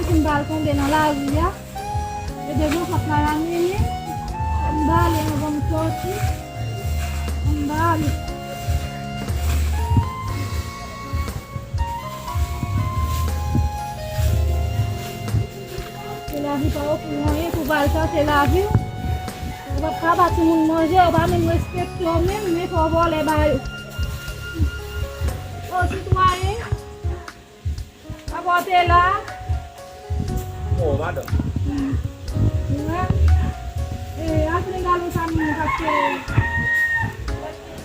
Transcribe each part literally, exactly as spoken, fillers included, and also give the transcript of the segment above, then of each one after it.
Pou m pa al tonbe nan lari a. E devan pòt la, y a mennen m. M ba ale anvan m sòti. M ba ale. Se lavi pa w pou anyen, pou w al chache lavi w. Ou p ap ka ba timoun manje, ou pa menm respekte yo menm, men fò w vòlè ba yo. O sitwayen, pa pote la. O, madanm. Wi. E, al plen galon sa, moun, paske m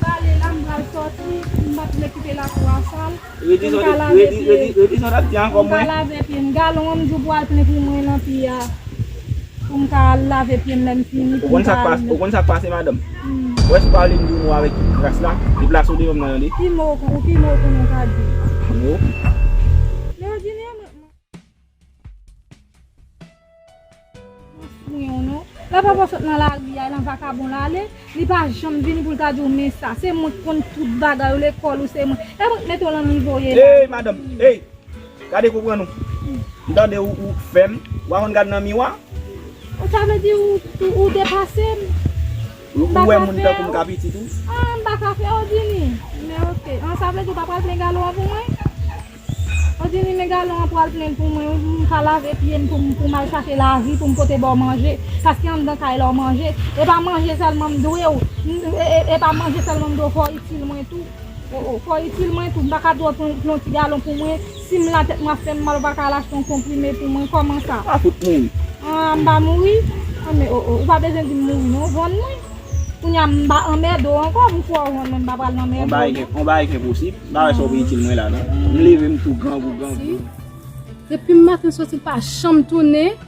pale la, m pral sòti, m pa t vle kite lakou a sal. Redi sa w te, redi, redi, redi sa w t ap di ankò mwen. Pou m ka lave pye m. Galon an, m di w pou al plen pou mwen nan pi a. Pou m ka al lave pye m lè m fini, pou m ka al. Ou konn sa k pase, madanm? Hmm. Ou wè si w pa vle m di w mo avèk tout kras la, deplase w devan m nan, tande? Ki mo, ki mo ou konnen w ka di? Mo? Leodine, mwen, mwen fou yon non. Lè papa sot nan lari a, nan vakabon l ale, li pa janm vini pou l ta di w men sa. Se mwen k konn tout bagay ou, lekòl ou, se mwen. E mwen k mete w nan nivo w ye la. Ey, madanm, ey! Gade konprann ou. M tande ou, ou fè m. Ou pa konn gade nan miwa? Sa vle di ou, ou, ou depase m. Ou, ou wè moun tankou m ka pitit ou? Ah, m pa ka fè, Odini. Men oke. Ah, sa vle di ou pa pral plen galon an pou mwen? Odini, men galon an pral plen pou mwen. M ka lave pye m pou m, pou m al chache lavi, pou m pote ba w manje. Paske anndan kay la w manje. E pa manje sèlman m dwe w. M, e, e, e pa manje sèlman m dwe w, fò w itil mwen tou. O, o, fò itil mwen tou, m pa ka di w pran, pran yon ti galon pou mwen. Si m la tèt mwen ap fè m mal, ou pa ka al achte yon konprime pou mwen, kòman sa? A fout mouri. Ah, m pa mouri? Ah, men, o, o, ou pa bezwen di m mouri non, vann mwen. Kounye a m pa anmède w ankò, m kwè w vann mwen, m pa pral anmède w non. On bagay ki, on bagay ki enposib, m pa wè sa w vin itil mwen la non. M leve m tou grangou, grangou. Si. Depi maten soti, l pa janm tounen.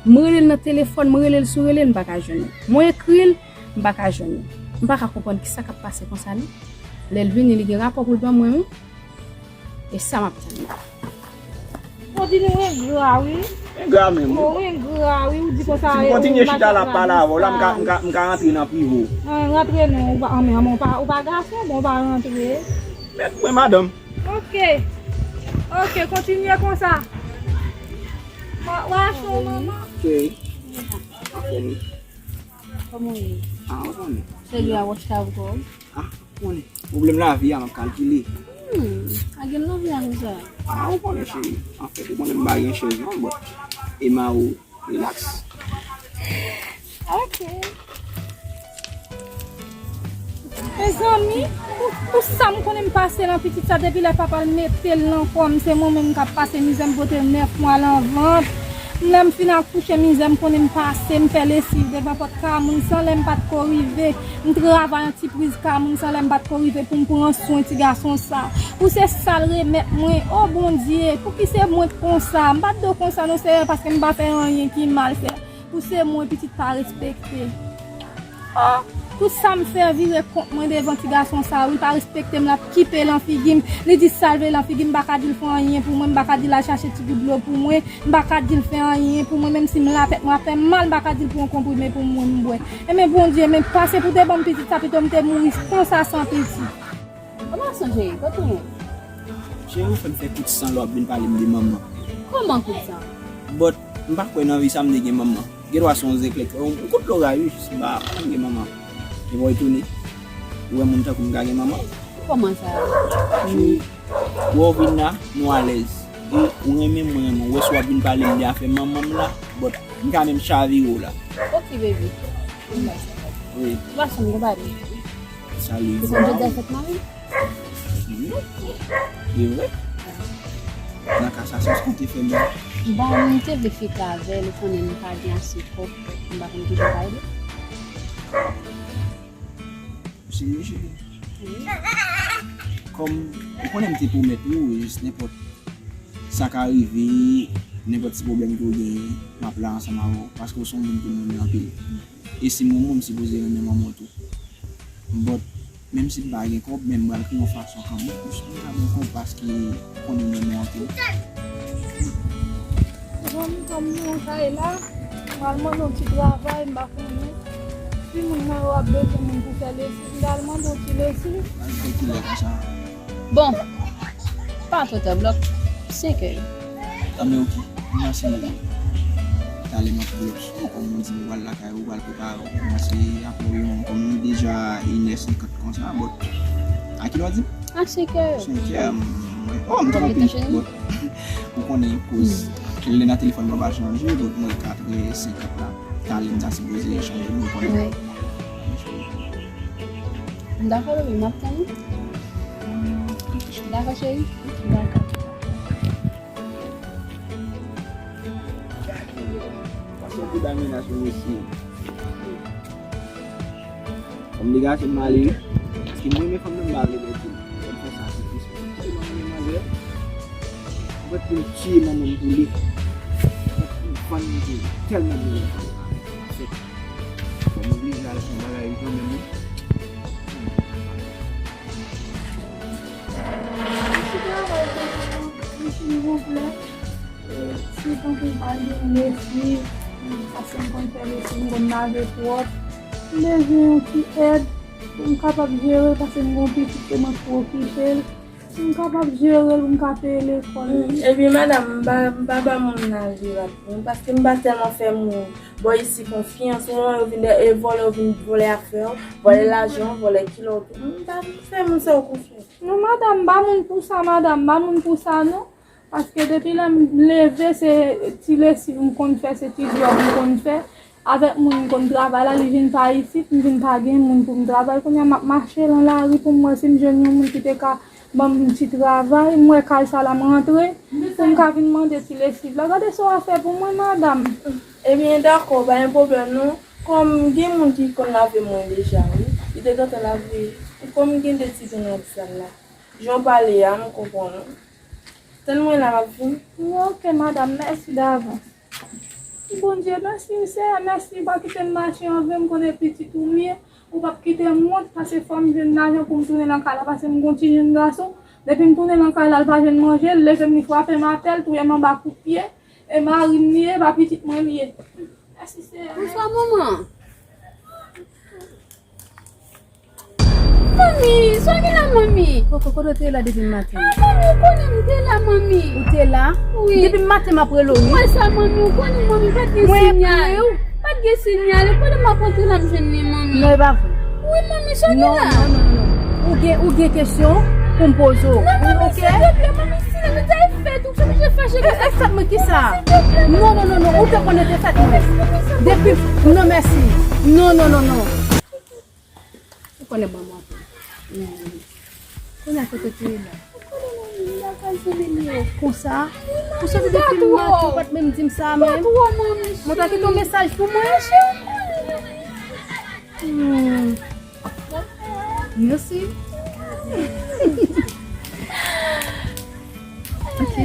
M rele l nan telefòn, m rele l sou rele, m pa ka jwenn li. Mwen ekri l, m pa ka jwenn li. M pa ka konprann kisa k ap pase konsa non. Lè l vini, li gen rapò pou l ban mwen, wi. E sa m ap tann la. Odini, ou engra, wi. Engra menm, wi. Ou engra, wi. Ou di konsa, si m kontinye chita la ap pale avè w la, m ka, m ka, m ka rantre nan prive w. Ah, rantre non, ou pa, ah, men, ou pa, ou pa gason, bon, ou pa rantre. Mèt mwen, madanm. Oke. Oke, kontinye konsa. Wa, wa, cho, manman. Cheri. Kòman w ye? Ah, ou konnen. Cheri a wòch ka ou kò. Ah, ou konnen. Pwoblèm lavi a, m ap kalkile. Hmm, a gen lavi a konsa. Ah, ou konnen, cheri. Anfèt, ou konnen m pa gen chèz non, but Emma ou relax. Oke. Mezanmi, pou, pou sa m konnen m pase nan pitit sa, depi lè papa l mete l nan kò m, se mwen menm k ap pase mizè, m pote l nèf mwa nan vant. Lè m fin akouche, mizè m konnen m pase, m fè lesiv devan pòt kay moun, san lè m pa t ko rive. M travay an ti priz kay moun, san lè m pa t ko rive pou m pran swen ti gason sa. Pou se sa l remèt mwen, o Bondye, pouki se mwen k konsa? M pa t dwe konsa non, Seyè, paske m pa fè anyen ki mal, Seyè. Pou se mwen pitit pa respekte. O, tout sa m fè vire kont mwen devan ti gason sa, wi, l pa respekte m, l ap kipe lan figi m. Li di sa l vle lan figi m, m pa ka di l fè anyen pou mwen, m pa ka di l al chache ti gout dlo pou mwen, m pa ka di l fè anyen pou mwen, menm si m la tèt mwen ap fè m mal, m pa ka di l pran konprime pou mwen m bwè. Enben Bondye, men pase pou te ban m pitit sa, pito m te mouri konsa san pitit. Kòman w sonje? Kote w ye? Cheri, ou fè m fè kout san lè w ap vin pale m de manman. Kòman kout san? But, m pa kwè nan vi sa m te gen manman. Gen dwa se yon zeklè, yon, yon kout loray, wi, jis m pa, m gen manman. Epi w etone, ou wè moun tankou m ka gen manman? Kòman sa? Cheri, wè w vin la, nou alèz. E ou renmen m, mwen renmen w. Ou wè si w ap vin pale m de afè manman m la, but m ka menm chavire w la. Ok, baby. Wi. Ou pa sonm konpani. Salye. Ou konn jodi a fèt mari m? Non. E vre? Nan ka sa, se ou te fè m. Bon, m te vle fete avè l, ou konnen m pa gen ase kòb, m pa konn ki jan m ta rele. Serye, cheri? Wi. Kòm ou konnen m te pwomèt ou, jis nenpòt sa ka rive, nenpòt ti pwoblèm ke w genyen, m ap la ansanm avè w, paske w se yon moun ke m renmen anpil. E si m renmen w, m sipoze renmen manman w tou. But, menm si m pa gen kòb, men m pral kreye yon fason kanmenm pou m ka gen kòb, paske ou konnen m renmen w anpil. Zanmi, kòm nou kay la, m pral mande yon ti travay, m pa konnen. Si moun nan yo ap bezwen moun pou fè lesiv, m pral mande yon ti lesiv. Al fè kilè konsa? Bon, pa twò ta, Blòk, senkè. Tanmen, ok. Kòmanse talè m ap pran opsyon, kòm nou di m pral lakay ou, pral prepare w. Kòmanse apre yon, kòm nou deja inè senkant konsa, but a kilè w di m? A senkè. Senkè, m, mwen, oh, m twò piti, but ou konnen koz lè nan telefòn mwen pa chanje, but mwen katrè senkant la, talè m ta sipoze chanje, nou konnen. Wi. M dakò, baby, m ap tann ou. Dakò, cheri? Dakò. Paske w pi bay mennaj pou mesye. Kòm li gason m ale wi. Paske mwen menm fanm nan m pa vle pèdi l. Fò m fè sakrifis mwen. Tèlman renmen manzè. Mwen pou m tiye manman m pou li. Mwen pou m vann li pou li. Tèlman m renmen fanm nan. Anfèt, fò m oblije al fè yon bagay kanmenm wi. Mèsi travay, mèsi, silvouplè. Si tankou pa gen lesiv, paske m konn fè lesiv, m konn lave twòp. M bezwen yon ti èd pou m kapab jere, paske m gen yon pitit ke mwen pou okipe l. Pou m kapab jere l, pou m ka peye lekòl li. Ebyen, madanm, m pa, m pa ba moun nan viv ak moun, paske m pa tèlman fè moun bò isi konfyans. Ou wè yo vin de, e vòlè, yo vin vòlè afè w, vòlè lajan w, vòlè kilè w tou. M pa fè moun sa yo konfyans. Non, madanm, m pa moun pou sa, madanm, m pa moun pou sa, non. Paske depi lè m leve, se ti lesiv m konn fè, se ti djòb m konn fè. Avèk moun m konn travay la, li vin pa isit, m vin pa gen moun pou m travay. Kounye a, m ap mache nan lari pou m wè si m jwenn yon moun ki te ka ban m yon ti travay. M wè kay sa la, m rantre pou m ka vin mande ti lesiv la. Gade sa w ap fè pou mwen, madanm. Ebyen, dakò, pa gen pwoblèm, non. Kòm gen moun ki konn lave mwen deja, wi. Li te gentan lave. Kòm gen de ti grenn nan sal la. Jan w pale a, m konprann ou. Tann mwen la, m ap vini. Wi, oke, madanm, mèsi davans. Bondye, mèsi, Seyè, mèsi, ou pa kite m mache an ven, m konnen pitit ou m ye, ou p ap kite m wont, paske fò m jwenn lajan pou m tounen nan kay la, paske m gon ti jenn gason, depi m tounen nan kay la, l pa jwenn manje, l leve m, li frape m atè, l touye m anba kout pye, e mari m li ye, pa pitit mwen li ye. Mèsi, Seyè. Bonswa, manman. Manmi, sa w gen la, manmi? Koko, kote w te ye la depi maten? Ah, manmi, ou konnen m te la, manmi. Ou te la? Wi. Depi maten m ap rele w, wi. Mwen sa, manmi, ou konnen, manmi, pa t gen sinyal. Mwen ap rele w. Pa t gen sinyal. E pandan m ap antre la, m jwenn li, manmi. Non, e pa vre. Wi, manmi, sa w gen la? Non, non, non, non, non. Ou gen, ou gen kesyon pou m poze w. Non, manmi, silvouplè, manmi, silvouplè, sa e fèt ou, sa oblije fache konsa. E, e fèt mwen ki sa? Non, non, non, non, ou te konnen te fèt mwen. Depi, non, mèsi. Non, non, non, non. Ou konnen manman tou. Kounye a kote w te ye la? Ou konnen manmi, m pa ka jwenn li. Konsa? Ou soti depi maten, ou pa t menm di m sa menm? Mwen ta kite yon mesaj pou mwen. Hmm. Mèsi. Ok.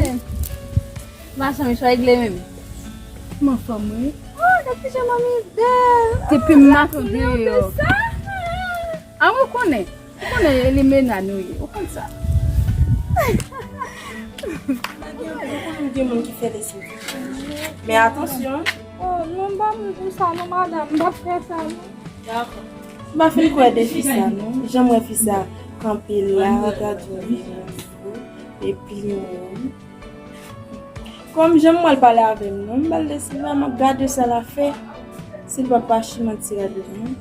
Machann, ou regle menm. Kòman fanm mwen? Oh, gad kijan manmi bèl. Depi m maten deyò. A, ou konnen. Ou konnen e limena nou ye. Ou konn sa. Ou konnen gen moun ki fè lesiv. Men atansyon. Oh, non, m pa moun pou sa, non, madanm. M p ap fè sa, non. Dakò. M pa fin kwè de fi sa, non. Jan m wè fi sa kanpe la, gade yon epi yon. Kòm jan m wè l pale avè m, non, m ba l lesiv la, m ap gade sa l ap fè. Si l pa pa chimanti avè m, non.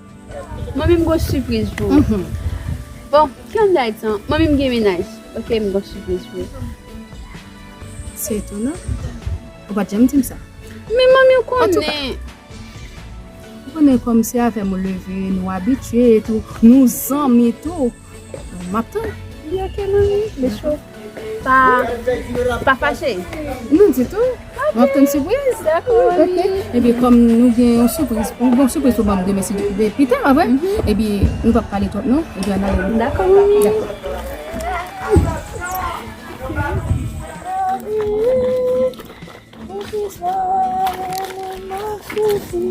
Manmi, m gon sipriz pou ou. Mhm. Bon, ki anndan Ayiti an? Manmi, m gen mennaj. Ok, m gon sipriz pou ou. Se etonan. Ou pa t janm di m sa. Men manmi, ou konnen. Ou konnen kòm se avè m ou leve, nou abitye tou, nou zanmi tou. M ap tann. Li ok, manmi. Mesye, pa, pa fache. Non, ditou. M ap tann sipriz. Dakò, manmi. Ok. Ebyen, kòm nou gen yon sipriz, ou gen yon sipriz pou ban m demen, si Dye vle, pita, pa vre? Mhm. Ebyen, nou p ap pale twòp, non? Ebyen, ann ale. Dakò, manmi. Dakò. Poukisa ou renmen m soti?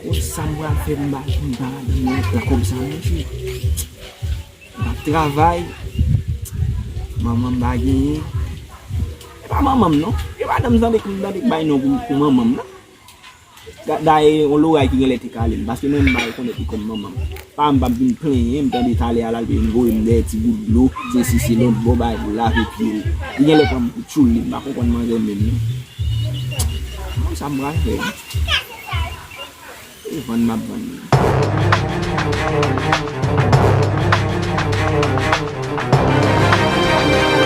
Ou sa m pral fè m pa janm pa madanm nan pran kòb sa, mesye. M ap travay, manman m pa genyen. E pa manman m non. E madanm m tande k m tande k bay non pou, pou manman m non. Dayè, yon loray ki genlè te kale m, paske mwen menm m pa rekonèt li kòm manman m. Pa m p ap vin plenyen, m tande talè a l al vin voye m dèyè ti bout dlo, sesi selon bò bay pou lave pye l. Li genlè pran m pou tchoul li, m pa konprann manzè menm non. Bon, sa m pral fè? E vann m ap vann li.